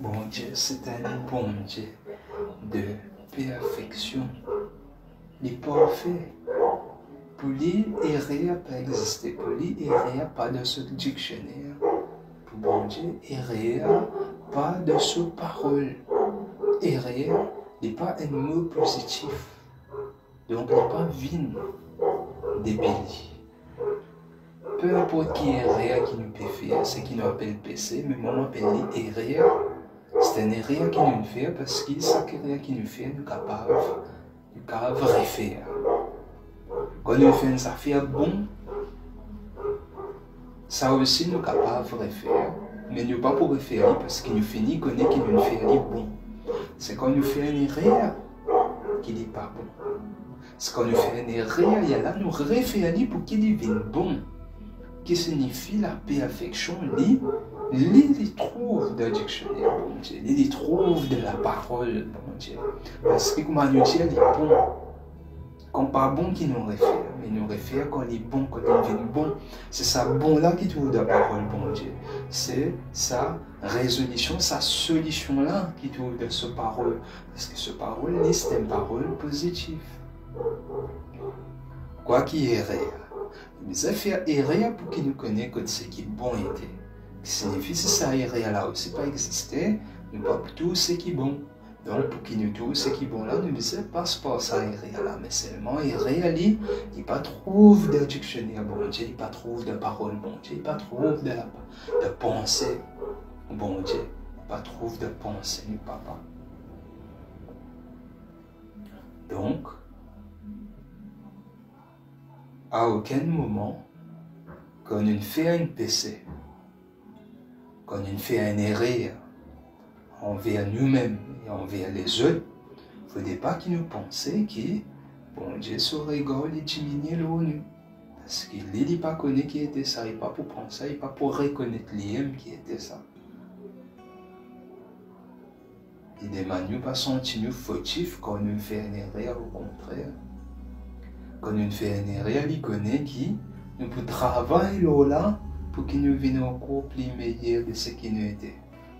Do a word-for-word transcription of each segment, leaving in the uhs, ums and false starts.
Bondie, se enn Bondie de perfeksion. Li parfe. Pou li, erer pa existe. Pou li, erer pa dan so diksioner. Pou Bondie, erer pa dan so parol. Erer, li pa enn mo pozitif. Donk, li pa vinn depi li. Pe inport ki erer ki nou pe fer, seki nou apel pese, me mwa, mo apel li erer. Se enn erer ki nou fer, parski sak erer ki nou fer, nou kapav, nou kapav refer. Kan nou fer enn zafer bon, sa osi nou kapav refer, me nou pa pou refer li, parski nou fini kone ki nou fer li bon. Se kan nou fer enn erer ki li pa bon. Se kan nou fer enn erer, ala nou refer li pou ki li vinn bon. Ki signifi laperfeksion, li, li, li trouv dan diksioner Bondie, li, li trouv dan laparol Bondie. Parski kouma nou dir, li bon. Kan pa bon ki nou refer, me nou refer kan li bon, kan li vinn bon. Se sa bon la ki trouv dan parol Bondie. Se sa rezolision, sa solision la ki trouv dan so parol. Parski so parol, li, se enn parol pozitif. Kwa ki erer? Nou bizin fer erer pou ki nou kone kot seki bon ete. Ki signifi, si sa erer la osi pa existe, nou pa pou trouv seki bon. Donk, pou ki nou trouv seki bon la, nou bizin pas par sa erer la. Me selman, erer li, li pa trouv dan diksioner Bondie, li pa trouv dan parol Bondie, li pa trouv dan la, dan panse Bondie, li pa trouv dan panse nou Papa. Donk, a okenn moman, kan nou fer enn pese, kan nou fer enn erer anver noumem e anver lezot, fode pa ki nou panse ki Bondie so regar li diminie lor nou. Parski li, li pa kone ki ete sa, li pa pou panse, li pa pou rekonet limem ki ete sa. Li demann nou pa santi nou fotif kan nou fer enn erer, okontrer. Kan nou fer enn erer, li kone ki nou pou travay lor la pou ki nou vinn ankor pli meyer de seki nou ete,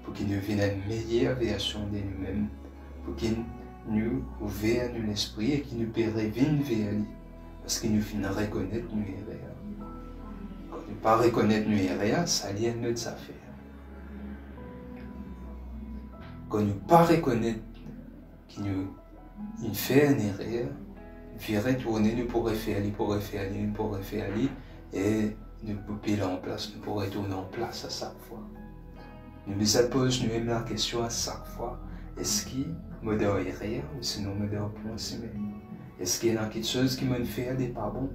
pou ki nou vinn enn meyer version de noumem, pou ki nou ouver nou lespri e ki nou pe revinn ver li, parski nou finn rekonet nou erer. Kan nou pa rekonet nou erer, sa li enn lot zafer. Kan nou pa rekonet ki nou inn fer enn erer, vire tourne, nou pou refer li, pou refer li, nou pou refer li, e nou pou pil anplas, nou pou retourn anplas a sak fwa. Nou bizin poz noumem lakestion a sak fwa, eski mo dan erer ousinon mo dan bon simin? Eski ena kiksoz ki mo'nn fer de pa bon?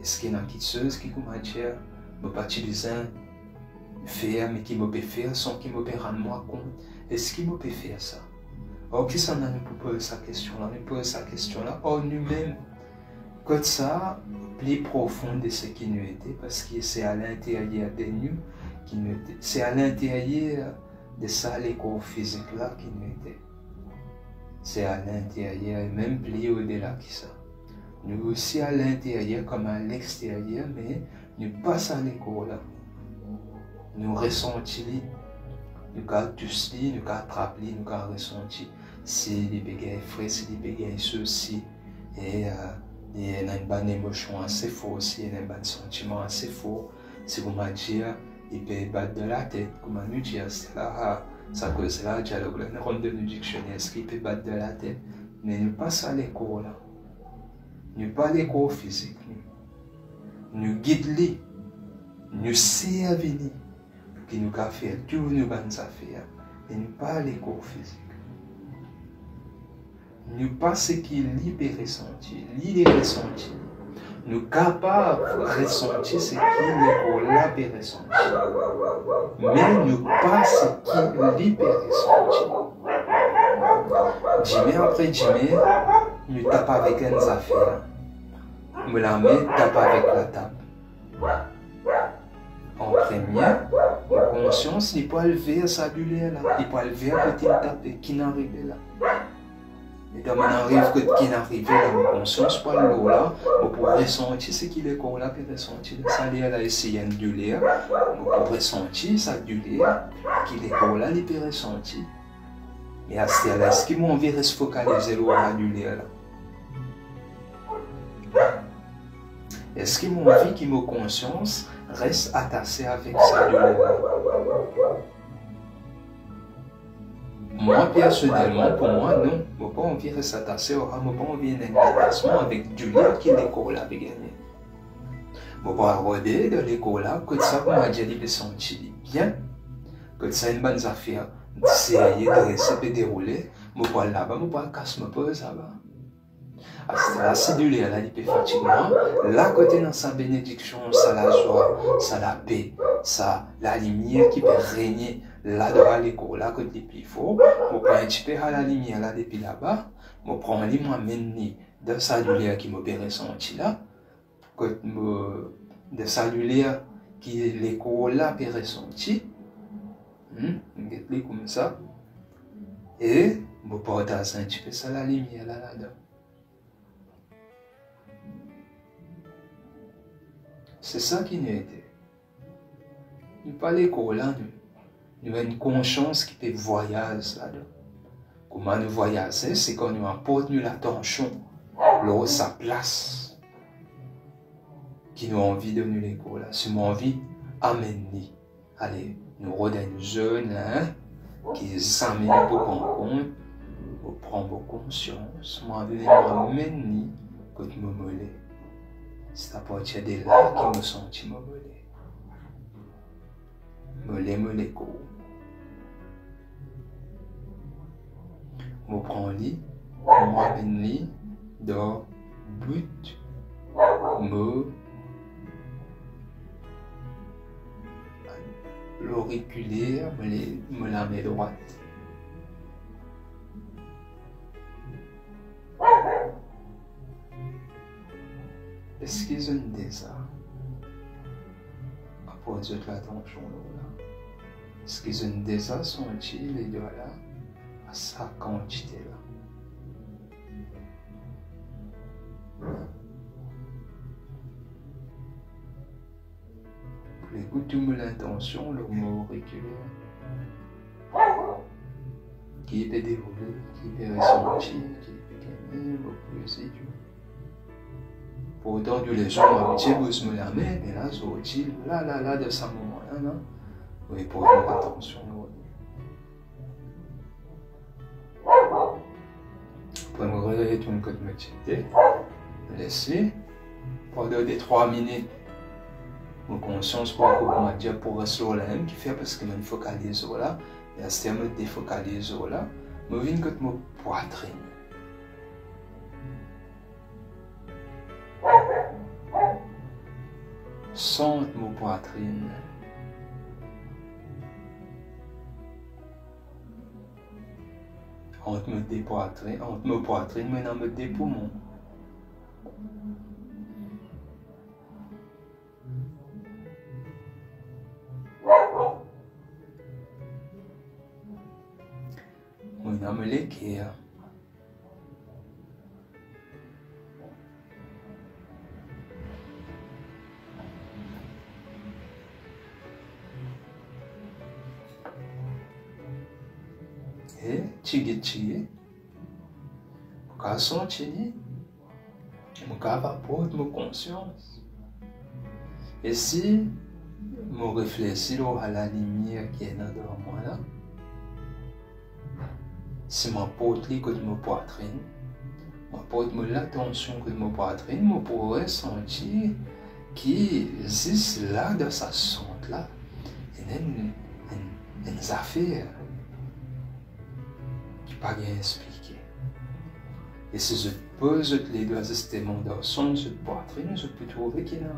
Eski ena kiksoz ki, koumadir, mo pa ti bizin fer, me ki mo pe fer san ki mo pe rann mwa kont? Eski mo pe fer sa? Or, kisannla nou pou poz sa kestion la? Nou poz sa kestion la ar noumem. Kot sa pli profon de seki nou ete, parski se alinteryer de nou ki nou ete. Se alinteryer de sa lekor fizik la ki nou ete. Se alinteryer e mem pli odela ki sa. Nou osi alinteryer kouma aleksteryer, me nou pa sa lekor la. Nou resanti li, nou kav tous li, nou kav trap li, nou kav resanti si li pe gagn fre, si li pe gagn so, si, e, eh, li ena enn bann emosion ase for, si ena enn bann santiman ase for, si, koumadir, li pe bat dan latet, kouma nou dir, se la, ah, sa koze la, dialog la, nou rant dan nou diksioner, eski li pe bat dan latet? Me nou pa sa lekor la. Nou pa lekor fizik, nou. Nou gid li, nou servi li, pou ki nou kav fer tou nou bann zafer, me nou pa lekor fizik. Nou pa seki li pe resanti, li, li resanti. Nou kapav resanti seki lekor la pe resanti, me nou pa seki li pe resanti. Dime apre dime, nou tap avek enn zafer. Mo lame tap avek latab. An premie, mo konsians, li pou al ver sa douler la, li pou al ver kot inn tape, kinn arive la. E kan mo'nn ariv kot kinn arive la, mo konsians pou al lor la, mo pou resanti seki lekor la pe resanti la. Sa ler la, si ena enn douler, mo pou resanti sa douler ki lekor la li pe resanti. Me aster la, eski mo anvi res fokalize lor sa douler la? Eski mo anvi ki mo konsians res atase avek sa douler la? Mwa, personelman, pou mwa, non. Mo pa anvi res atase, oubien mo pa anvi ena enn atasman avek douler ki lekor la pe gagne. Mo pou al rode dan lekor la, kot sa, kouma dir, li pe santi li bien, kot sa enn bann zafer serye, drese, pe deroule, mo pou al laba, mo pou al kas mo poz laba. Aster la, si douler la, li pe fatig mwa, la kot ena sa benediksion, sa lazwa, sa lape, sa lalimier ki pe regne ladrwa lekor la, kot li pli for, mo pran enn tipe sa lalimier la depi laba, mo pran li, mo amenn li dan sa douler ki mo pe resanti la, kot mo, dan sa douler ki lekor la pe resanti. Hmm, get li koumsa. E mo partaz enn tipe sa lalimier la ladan. Se sa ki nou ete. Nou pa lekor la, nou. Nou enn konsians ki pe vwayaz ladan. Kouma nou vwayaze, se kan nou aport nou latansion lor sa plas ki nou anvi donn nou lekor la. Si mo anvi amenn li, ale, nou rod enn zone la, hein, ki zame nou pou pran kont, mo pran mo konsians, mo anvi amenn li kot mo mole. Se apartir de la ki mo santi mo mole. Mole, mole lekor. Mo pran li, mo amenn li dan bout mo lorikiler, mo le-, mo lame drwat. Eski zot inn deza aport zot latansion lor la? Eski zot inn deza santi ledwa la a sa kantite la? Pou lekout tou mo latansion lor mo orikiler. Ki pe deroule, ki pe resanti, ki pe gagne, mo plezir tou. Pourtan, tou lezor mo abitie bouz mo lame, me la, zordi, la, la, la, dan sa moman la, non, mo pran mo latansion lor li. Apre mo retourn kot mo ti ete, mo les li pandan de trwa minit. Mo konsians pou ankor, kouma dir, pou res lor la mem kifer, parski mo fokaliz lor la, e aster mo defokaliz lor la, mo vinn kot mo pwatrin. Sant mo pwatrin. Ant mo de pwatrin, ant mo pwatrin, mo ena mo de poumon. Mo ena mo leker. E, tigit tigit, mo kav santi li, mo kav aport mo konsians. E si mo reflesi lor sa lalimier ki ena devan mwa la, si mo aport li kot mo pwatrin, mo aport mo latansion kot mo pwatrin, mo pou resanti ki zis la, dan sa sant la, ena enn, enn, enn zafer ki pa gagn explike. E si zot poz zot ledwa zisteman dan sant zot pwatrin, zot pou trouve ki ena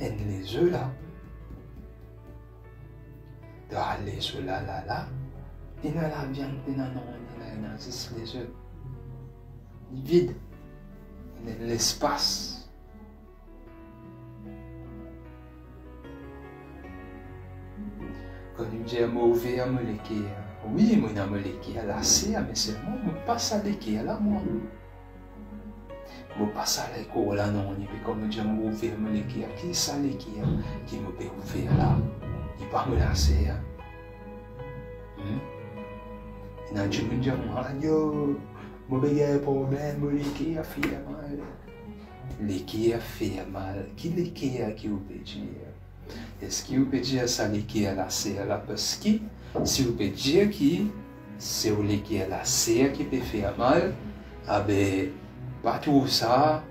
enn lezo la. Dan lezo la, la, la, pena laviann, pena nanye la, ena zis lezo. Li vid. Ena lespas. Kan nou dir mo ouver mo leker, wi, mo ena mo leker la, se, me selman mo pa sa leker la, mwa. Mo pa sa lekor la, non, li pe kouma dir mo ouver mo leker, ki sa leker ki mo pe ouver la? Li pa mo laser. Hmm? Ena dimoun dir mwa, "Ayo, mo pe gagn problem, mo leker fer mal." Leker fer mal, ki leker ki ou pe dir? Eski ou pe dir sa leker laser la? Parski si ou pe dir ki se ou leker laser ki pe fer mal, abe, pa trouv sa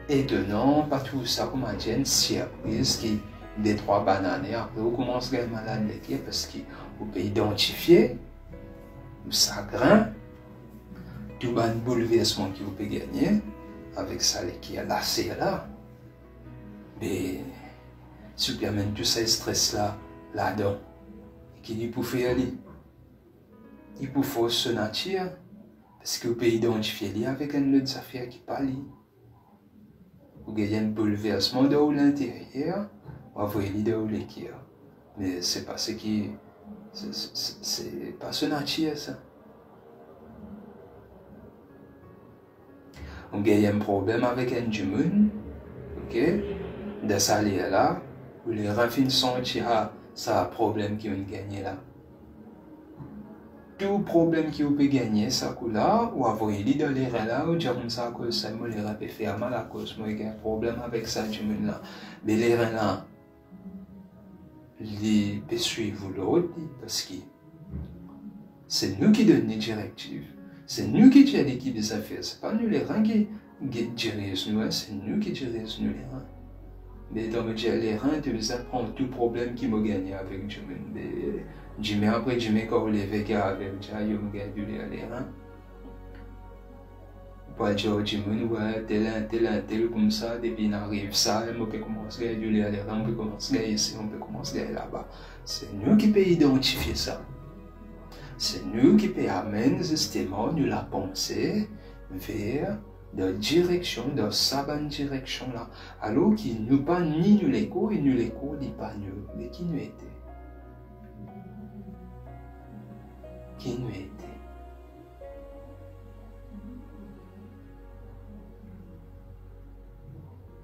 etonan, pa trouv sa, koumadir, enn sirpriz ki de trwa bann ane apre ou koumans gagn malad leker, parski ou pe idantifie ou sagrin, tou bann boulversman ki ou pe gagne avek sa leker laser la. Be, si ou pe amenn tou sa stres la ladan, ki li pou fer li? Li pou fors so natir, parski ou pe idantifie li avek enn lot zafer ki pa li. Ou gagn enn boulversman dan ou linteryer, ou avoy li dan ou leker. Me se pa seki, se, se, se, se pa so natir sa. Ou gagn enn problem avek enn dimoun, ok? Dan sa ler la, ou lerin finn santi, ah, sa problem ki ou gagne la. Tou problem ki ou pe gagne sa kou la, ou avoy li dan lerin la, ou dir koumsa, akoz sa mo lerin pe fer mal, akoz mo gagn problem avek sa dimoun la. Me lerin la, li pe swiv ou lord li, parski se nou ki donn li direktiv. Se nou ki dir li ki bizin fer. Se pa nou lerin ki, ki diriz nou, se nou ki diriz nou lerin. Me dan mo dir lerin, to bizin pran tou problem ki mo gagne avek dimoun. Me dime apre dime, kan ou leve, ki arive, ou dir, "Ayo, mo gagn douler lerin." Ou pa dir dimoun, "Wi, tel enn, tel enn, tel koumsa, depi inn ariv sa, mo pe koumans gagn douler lerin, mo pe koumans gagn isi, mo pe koumans gagn laba." Se nou ki pe idantifie sa. Se nou ki pe amenn zisteman nou lapanse ver dan direksion, dan sa bann direksion la. Alor ki nou pa ni nou lekor, e nou lekor li pa nou. Me ki nou ete? Ki nou ete?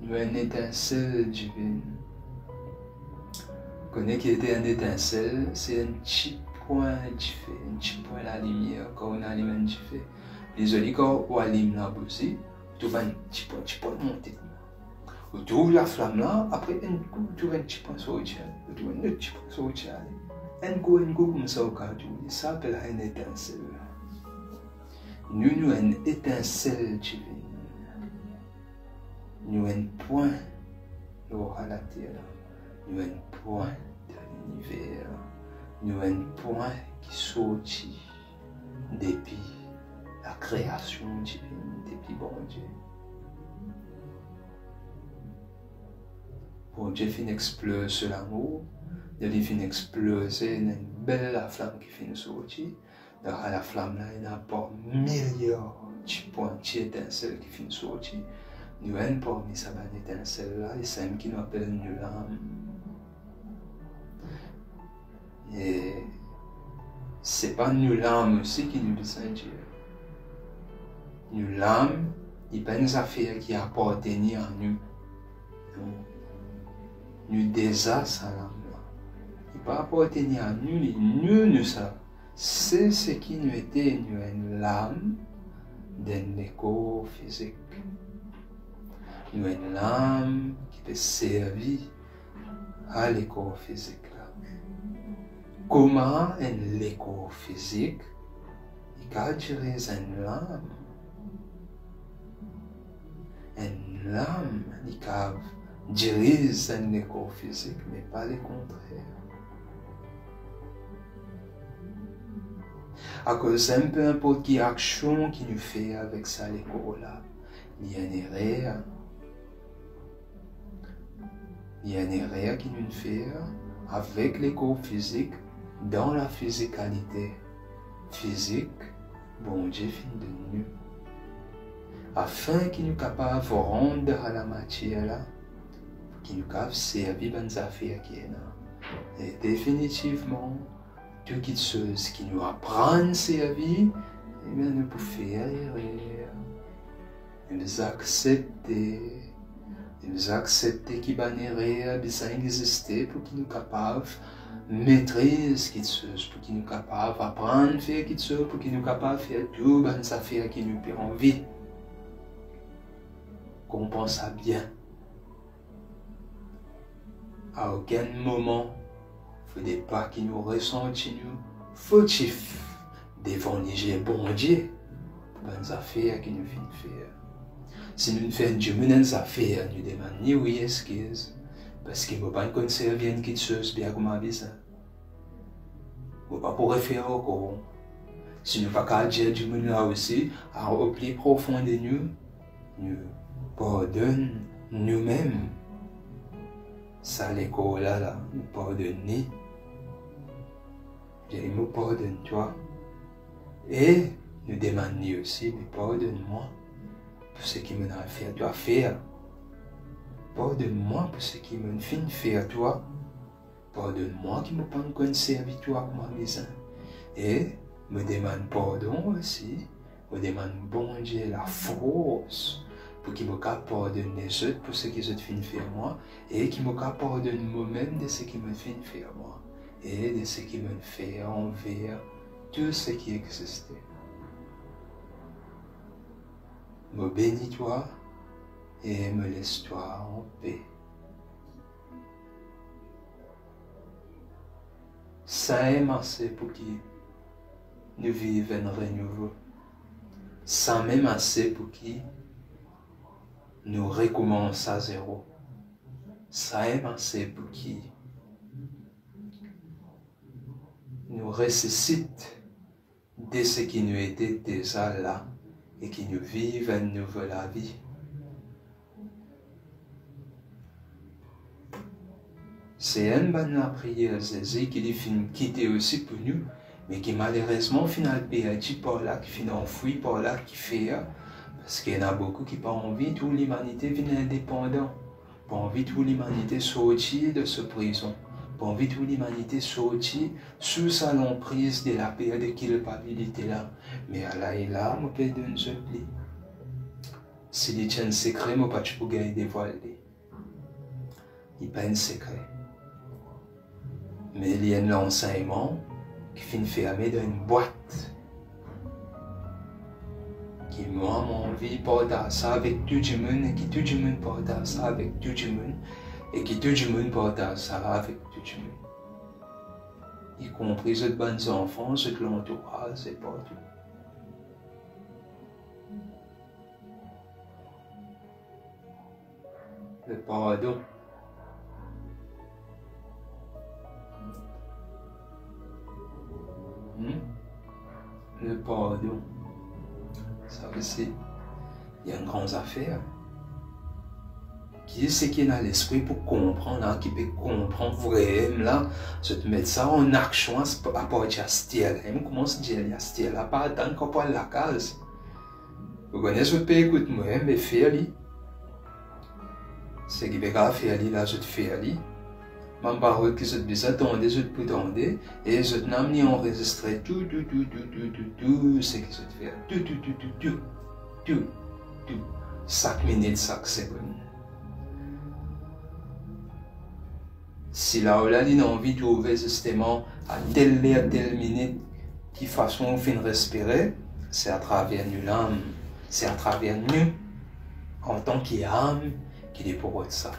Nou enn etansel divin. Kone ki ete enn etansel? Se enn ti pwin dife, enn ti pwin lalimier. Kan ou alim enn dife, li zoli, kan ou alim labouzi, ou trouv enn ti pwin, ti pwin monte. Ou trouv laflam la, apre enn kou, ou trouv enn ti pwin sorti ale, ou trouv enn lot ti pwin sorti ale. Enn kou, enn kou, koumsa ou kapav trouve. Sa apel enn etansel. Nou, nou enn etansel divin. Nou enn pwin lor sa later la. Nou enn pwin dan liniver la. Nou enn pwin ki sorti depi lakreasion divin, depi Bondie. Bondie finn exploze so lamour, dan li finn exploze enn bel laflam ki finn sorti. Dan sa laflam la, ena par miliar ti pwin, ti etansel ki finn sorti. Nou enn parmi sa bann etansel la, e samem ki nou apel nou lam. E se pa nou lam osi ki nou bizin dir. Nou lam, li pa enn zafer ki apartenir a nou. Non. Nou deza sa lam la. Li pa apartenir a nou, li nou, nou sa. Se seki nou ete, nou enn lam dan enn lekor fizik. Nou enn lam ki pe servi sa lekor fizik la. Kouma enn lekor fizik, li kapav diriz enn lam. Enn lam, li kapav diriz enn lekor fizik, me pa lekontrer. Akoz enn, pe inport ki aksion ki nou fer avek sa lekor la, li enn erer. Li enn erer ki nou fer avek lekor fizik dan lafizikalite fizik Bondie finn donn nou, afin ki nou kapav rant dan sa lamatir la, ki nou kapav servi bann zafer ki ena. E definitivman, tou kitsoz ki nou aprann servi, ebien, nou pou fer erer. Nou bizin aksepte, nou bizin aksepte ki bann erer bizin existe pou ki nou kapav metriz kitsoz, pou ki nou kapav aprann fer kitsoz, pou ki nou kapav fer tou bann zafer ki nou pe anvi. Konpran sa bien. A okenn moman, fode pa ki nou resanti nou fotif devan lizie Bondie pou bann zafer ki nou finn fer. Si nou fer enn dimoun enn zafer, nou demann li wi eskiz, parski mo pa'nn konn servi enn kitsoz bien kouma bizin. Mo pa pou refer ankor. Si nou pa kapav dir dimoun la osi, a opli profon de nou, nou pardonn noumem. Sa lekor la, la, nou pardonn li. Dir li, mo pardonn twa. E nou demann li osi, me pardonn mwa pou seki mo'nn al fer twa fer. Pardonn mwa pou seki mo'nn finn fer twa. Pardonn mwa ki mo pa'nn konn servi twa kouma bizin. E mo demann pardon osi, mo demann Bondie lafors pou ki mo kapav pardonn lezot pou seki zot finn fer mwa, e ki mo kapav pardonn momem de seki mo'nn finn fer mwa, e de seki mo'nn fer anver tou seki existe. Mo beni twa e mo les twa anpe. Samem ase pou ki nou viv enn renouvo. Samem ase pou ki nou rekoumans a zero. Samem ase pou ki nou resisit de seki nou ete deza la e ki nou viv enn nouvo lavi. Se enn bann lapriyer Zezi ki li finn kite osi pou nou, me ki malerezman finn al perdi par la ki finn anfwi, par la ki fer, parski ena boukou ki pa anvi tou limanite vinn indepandan. Pa anvi tou limanite sorti de so prizon. Pa anvi tou limanite sorti sou sa lanpriz de laper de kilpabilite la. Me ala e la, mo pe donn zot li. Si li ti enn sekre, mo pa ti pou gagn devwal li. Li pa enn sekre. Me li enn lansegnman ki finn ferme dan enn bwat. Ki mwa, mo anvi partaz sa avek tou dimoun e ki tou dimoun partaz sa avek tou dimoun e ki tou dimoun partaz sa avek tou dimoun. Ikonpri zot bann zanfan, zot lantouraz e partou. Le pardon. Hmm? Le pardon. Sa osi, li enn gran zafer. Ki seki ena lespri pou konpran la, ki pe konpran vremem la, zot met sa an aksion apartir aster la. E mo koumans dir li aster la, pa atann kan pou al lakaz. Ou kone zot pe ekout mwa, me fer li. Seki pe kapav fer li la, zot fer li. Bann parol ki zot bizin tande, zot pou tande, e zot nam li anrezistre tou, tou, tou, seki zot fer. Tou, tou, tou, tou, tou, tou, tou. Sak minit, sak segonn. Si laola li ena anvi trouve zisteman a tel ler, tel minit, ki fason ou finn respire, se atraver nou lam, se atraver nou, antan ki am, ki li pou rod sa.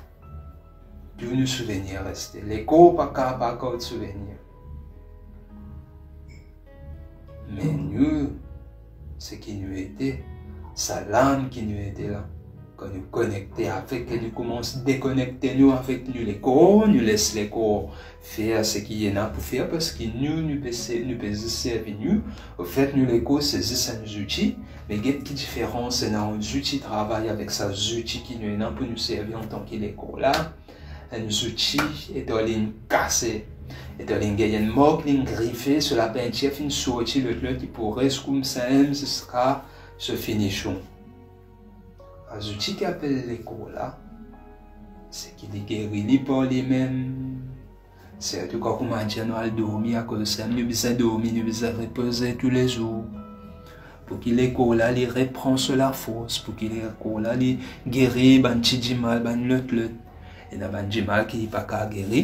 Tou nou souvenir reste. Lekor pa kapav gard souvenir. Me nou, seki nou ete, sa lam ki nou ete la, kan nou konekte avek, e nou koumans dekonekte nou avek nou lekor, nou les lekor fer seki li ena pou fer, parski nou, nou pe se-, nou pe zis servi nou. Anfet, nou lekor se zis enn zouti, me get ki diferans ena ant zouti travay avek sa zouti ki nou ena pou nou servi antan ki lekor la. Enn zouti, etan linn kase, etan linn gagn enn mark, linn grife, so lapintir finn sorti, lot, lot, li pou res koumsa mem ziska so finision. Sa zouti ki apel lekor la, seki li geri li par limem. Sirtou kan kouma dir nou al dormi, akoz sa nou bizin dormi, nou bizin repoze toulezour. Pou ki lekor la li repran so lafors, pou ki lekor la li geri bann ti dimal, bann lot, lot. Ena bann dimal ki li pa kapav geri,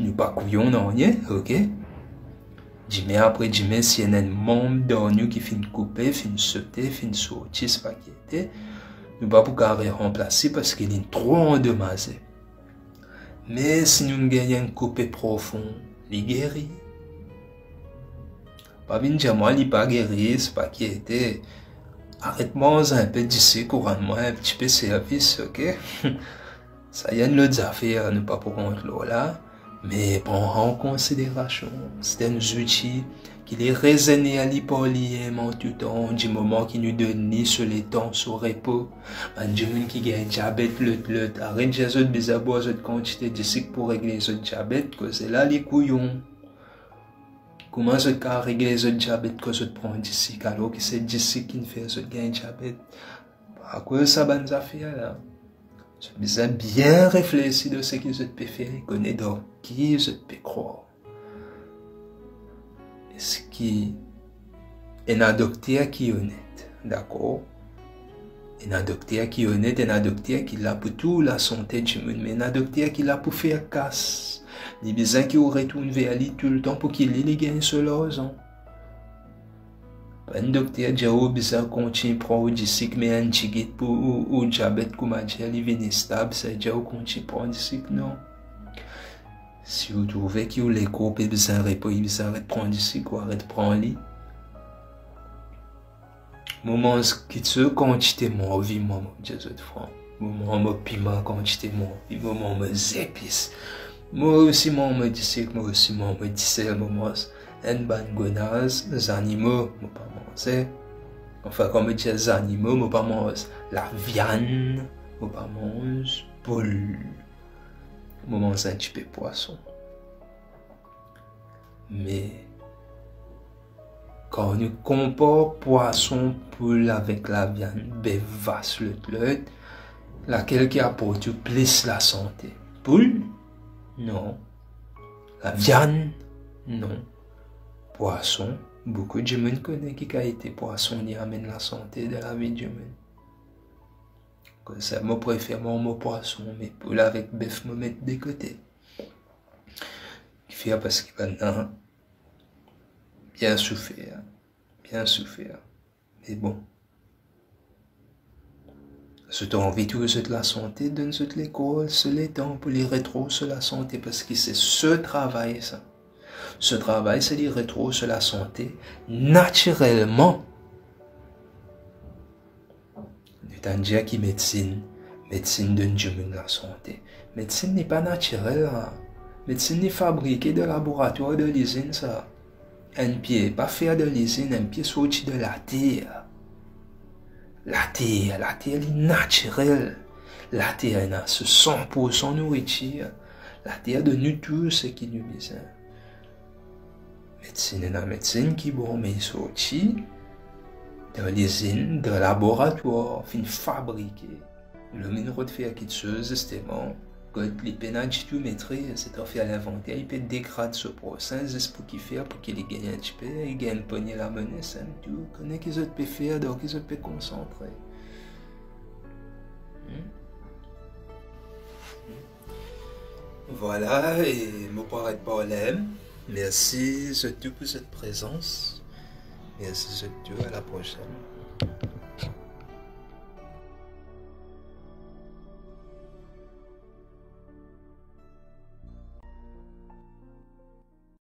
nou pa kouyon nanye, ok? Dime apre dime, si ena enn manb dan nou ki finn koupe, finn sote, finn sorti, sipa ki ete, nou pa pou kapav ranplas li parski li tro andomaze. Me si nou gagn enn koupe profon, li geri. Pa vinn dir mwa li pa geri, sipa ki ete. Aret manz enn pe disik, ou rann mwa enn tipe servis, ok? Sa enn lot zafer, nou pa pou rant lor la, me pran an konsiderasion, se enn zouti ki li rezener li par li mem an tou tan, di moman ki nou donn li so letan, so repo. Bann dimoun ki gagn diabet, lot, lot, aret dir zot bizin bwar zot kantite disik pou regle zot diabet, koze la li kouyon. Kouma zot kapav regle zot diabet kan zot pran disik, alor ki se disik ki fer zot gagn diabet? Akoz sa bann zafer la, zot bizin bien reflesi dan seki zot pe fer, kone dan ki zot pe krwar. Eski ena dokter ki onet, dakor? Ena dokter ki onet, ena dokter ki la pou tou lasante dimoun, me ena dokter ki la pou fer kas. Li bizin ki ou retourn ver li toultan pou ki li, li gagn so larzan. Bann dokter dir ou bizin kontign pran ou disik, me enn tigit pou ou, ou diabet, kouma dir, li vinn stab, savedir ou kontign pran disik, non. Si ou trouve ki ou lekor pe bizin repo, li bizin aret pran disik, ou aret pran li. Mo manz kiksoz kantite mo anvi, mwa, mo dir zot fran. Mo manz mo piman kantite mo anvi, mo manz mo zepis. Mo osi manz mo disik, mo osi manz mo disel, mo manz enn bann gonaz, zanimo, mo pa manze. Anfin, kan mo dir zanimo, mo pa manz laviann, mo pa manz poul. Mo manz enn tipe pwason. Me kan nou konpar pwason, poul avek laviann, bef, vas, lot, lot, lakel ki aport ou plis lasante? Poul? Non. Laviann? Non. Pwason, boukou dimoun kone ki kalite pwason li amenn lasante dan lavi dimoun. Koumsa mo prefer manz mo pwason, me poul avek bef mo met de kote. Kifer? Parski bann la bien soufer, bien soufer. Me bon, zot anvi trouv zot lasante, donn zot lekor so letan pou li retrouv so lasante, parski se so travay sa. So travay se li retrouv so lasante natirelman. Nou tann dir ki medsin, medsin donn dimoun lasante. Medsin li pa natirel, la. Medsin li fabrike dan laboratwar, dan lizinn sa. Enn pie pa fer dan lizinn, enn pie sorti dan later. Later, later li natirel. Later ena so san poursan nouritir. Later donn nou tou seki nou bizin. Medsin, ena medsin ki bon, me li sorti dan lizinn, dan laboratwar, finn fabrike. Lom inn rod fer kiksoz, zisteman, kot li pena ditou metriz, se to fer linvanter, li pe degrad so prosin zis pou ki fer, pou ki li gagn enn tipe, li gagn enn pogne lamone, sa tou. Kone ki zot pe fer, dan ki zot pe konsantre. Hmm? Vwala, e mo pou aret parle. Mersi zot tou pou zot prezans. Mersi zot tou, a la prosenn.